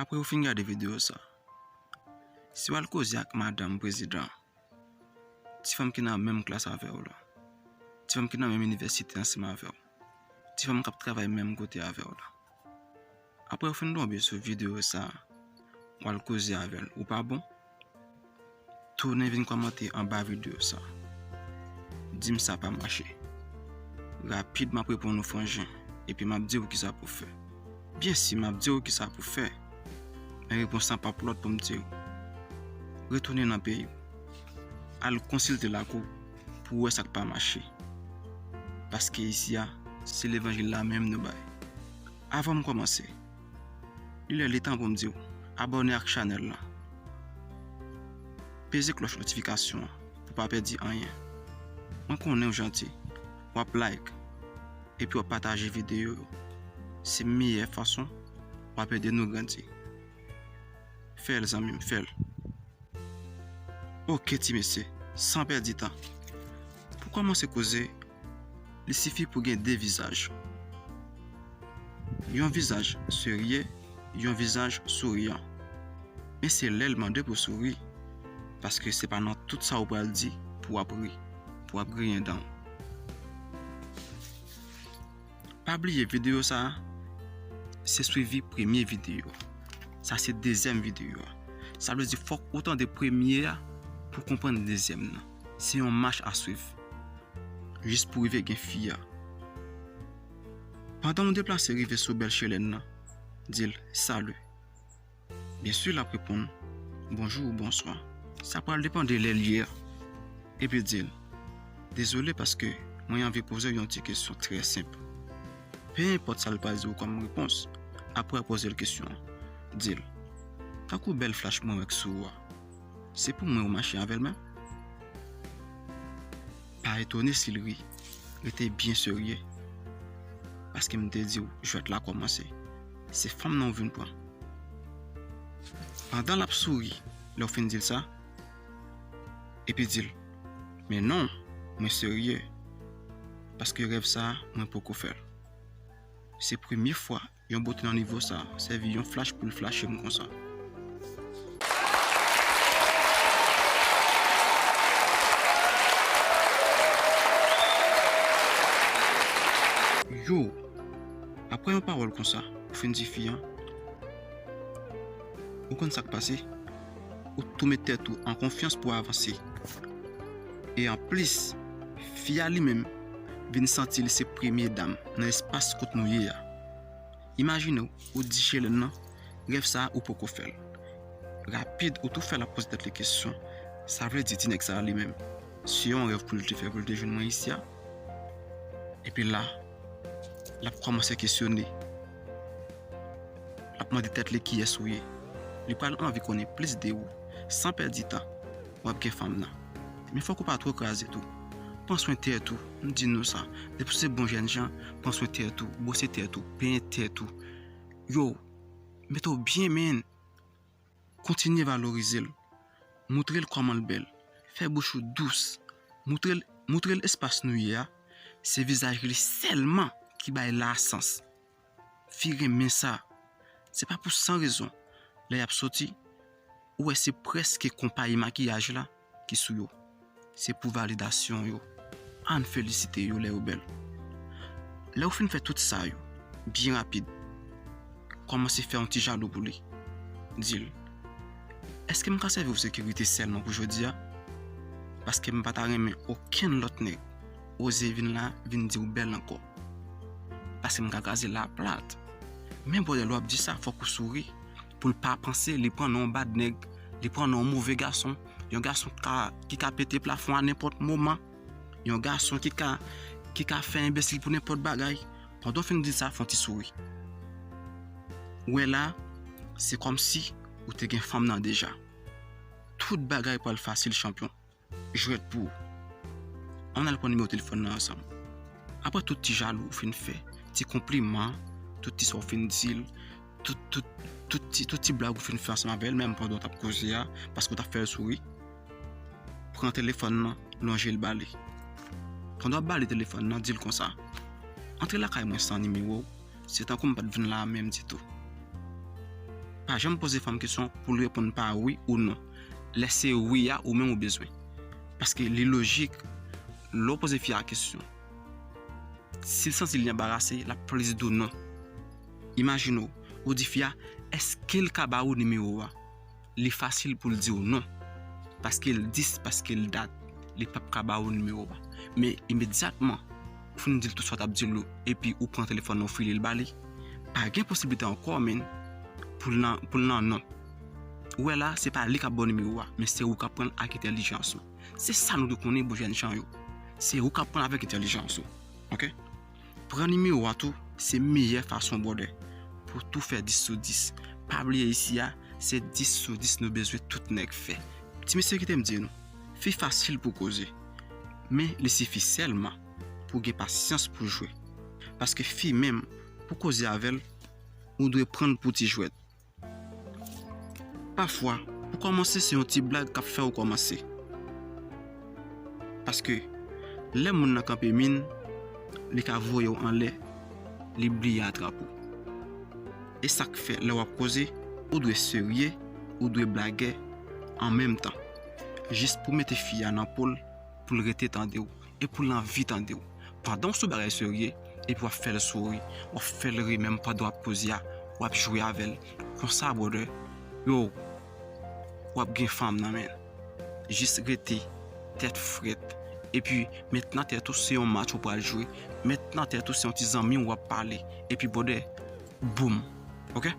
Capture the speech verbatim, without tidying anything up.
Apre ou fin gade videyo sa, si w al koze ak madanm prezidan, ti fanm ki nan menm klas avè w la, ti fanm ki nan menm inivèsite ansanm avè w, ti fanm k ap travay menm kote avè w la, apre ou fin tonbe sou videyo sa, w al koze avè l, ou pa bon? Tounen vin kòmante anba videyo sa. Di m sa pa mache. Rapid m ap reponn ou franjen, epi m ap di w kisa pou fè. Byensi, m ap di w kisa pou fè. Men repons lan p ap lòt pou m di w. Retounen nan peyi w. Al konsilte lakou pou w wè sa k pa mache. Paske isi a, se levanjil la menm nou bay. Avan m kòmanse, li lè li tan pou m di w abòne ak chanèl la. Peze klòch notifikasyon an pou w pa pèdi anyen. Mwen konnen w janti, w ap like, epi w ap pataje videyo yo. Se meyè fason w ap ede nou grandi. Fè l, zanmi m, fè l. Oke, ti mesye, san pèdi tan. Pou kòmanse koze, li sifi pou gen de vizaj. Yon vizaj serye, yon vizaj souriyan. Men se lè l mande pou souri, paske se pa nan tout sa ou pral di pou w ap ri, pou w ap griyen dan w. Pa bliye videyo sa a, se swivi premye videyo. Sa se dezyèm videyo a. Sa vle di fòk ou tande premye a pou konprann dezyèm nan. Se yon mach a swiv. Jis pou rive gen fi a. Pandan w deplase rive sou bèl chelèn nan, di l, "Salut." Byensi, l ap reponn, "Bonjou" ou "Bonswa". Sa pral depann de lè l ye a. Epi di l, "Dezole paske mwen anvi poze w yon ti kesyon trè senp." Pe enpòt sa l pral di w kòm repons, apre w poze l kesyon an. Di l, "Tankou bèl flach mwen wè k sou ou a, se pou mwen ou mache avè l menm?" Pa etone si l ri, rete byen serye. Paske m te di w, jwèt la kòmanse. Se fanm nan ou vin pran. Pandan l ap souri, lè w fin di l sa, epi di l, "Men non, mwen serye, paske rèv sa a, mwen poko fè l." Se premye fwa yon bote nan nivo sa a sèvi yon flach pou l flache m konsa. Yo, apre yon pawòl konsa, ou fin di fi an, ou konn sa k pase? Ou tou met tèt ou an konfyans pou avanse. E anplis, fi a li menm vin santi li se premye dam nan espas kot nou ye a. Imajine w, ou di chelèn nan, rèv sa a ou poko fè l. Rapid, ou tou fè l ap poze tèt li kesyon, sa vle di ti nèg sa a li menm, se yon rèv pou l te fè pou l te jwenn mwen isi a? Epi la, l ap kòmanse kesyone. L ap mande tèt li kiyès ou ye. Li pral anvi konnen plis de ou. San pèdi tan, w ap gen fanm nan. Men fòk ou pa twò kraze tou. Pran swen tèt ou, m di nou sa. Depi w se bon jènjan, pran swen tèt ou, bwose tèt ou, penyen tèt ou. Yo, mete w byen, men. Kontinye valorize l. Moutre l kòman l bèl. Fè bouch ou dous. Moutre l, moutre l espas nou ye a, se vizaj li sèlman ki bay la sans. Fi renmen sa. Se pa pou san rezon, lè y ap soti, ou wè se prèske konpayi makiyaj la ki sou yo. Se pou validasyon yo. Ann felisite yo lè yo bèl. Lè w fin fè tout sa yo, byen rapid, kòmanse fè yon ti jalou pou li. Di l, "Èske m ka sèvi w sekirite sèlman pou jodi a? Paske m pa ta renmen okenn lòt nèg oze vin la, vin di w bèl ankò. Paske m ka kraze l a plat." Men bòdèl w ap di sa, fòk ou souri. Pou l pa panse li pran nan yon bad nèg, li pran nan yon move gason, yon gason ka, ki ka pete plafon a nenpòt moman, yon gason ki ka, ki ka fè enbesil pou nenpòt bagay. Pandan w fin di sa, fè yon ti souri. Ou wè la, se kòmsi ou te gen fanm nan deja. Tout bagay pral fasil, chanpyon. Jwèt pou ou. Ann al pran nimewo telefòn nan ansanm. Apre tout ti jalou ou fin fè, ti konpliman, tout ti sa ou fin di l, tout, tout, tout ti, tout ti blag ou fin fè ansanm avè l, menm pandan w t ap koze a, paske w t ap fè l souri, pran telefòn nan, lonje l ba li. Pandan w ap ba li telefòn nan, di l konsa, "Antre lakay mwen san nimewo w, se tankou m pa t vin la a menm ditou. Pa janm poze fanm kesyon pou l reponn pa wi ou non. Lè se wi a ou menm ou bezwen. Paske li lojik, lè w poze fi a kesyon, si l santi li anbarase, l ap plis di w non. Imajine w, ou di fi a, èske l ka ba ou nimewo a? Li fasil pou l di w non. Paske l dis, paske l dat, li p ap ka ba ou nimewo a. Men imedyatman, ou fin di l tout sa w t ap di l yo, epi ou pran telefòn nan, ou file l ba li, pa gen posiblite ankò, men, pou l nan, pou l nan non. Ou wè la, se pa li k ap ba w nimewo a, men se ou k ap pran l ak entèlijans ou. Se sa nou dwe konnen, bon jèn jan yo. Se ou k ap pran l avèk entèlijans ou. Oke? Pran nimewo a tou, se meyè fason, brother, pou tou fè dis sou dis. Pa bliye isi a, se dis sou dis nou bezwen tout nèg fè. Ti mesye, kite m di nou, fi fasil pou koze, men li sifi sèlman pou gen pasyans pou jwe. Paske fi menm, pou koze avè l, ou dwe pran l pou ti jwèt. Pafwa, pou kòmanse, se yon ti blag k ap fè w kòmanse. Paske, lè moun nan kanpe min, li ka voye w anlè, li bliye atrap ou. E sa k fè, lè w ap koze, ou dwe serye, ou dwe blagè an menm tan. Jis pou mete fi a nan po l, pou l rete tande w, e pou l anvi tande w. Pandan w sou bagay serye, epi w ap fè l souri, w ap fè l ri menm pandan w ap koze a, w ap jwe avè l. Konsa, brother, yo, w ap gen fanm nan men l. Jis rete tèt frèt. Epi, met nan tèt ou se yon match ou pral jwe. Met nan tèt ou se yon ti zanmi w ap pale. Epi, brother, boum. Oke?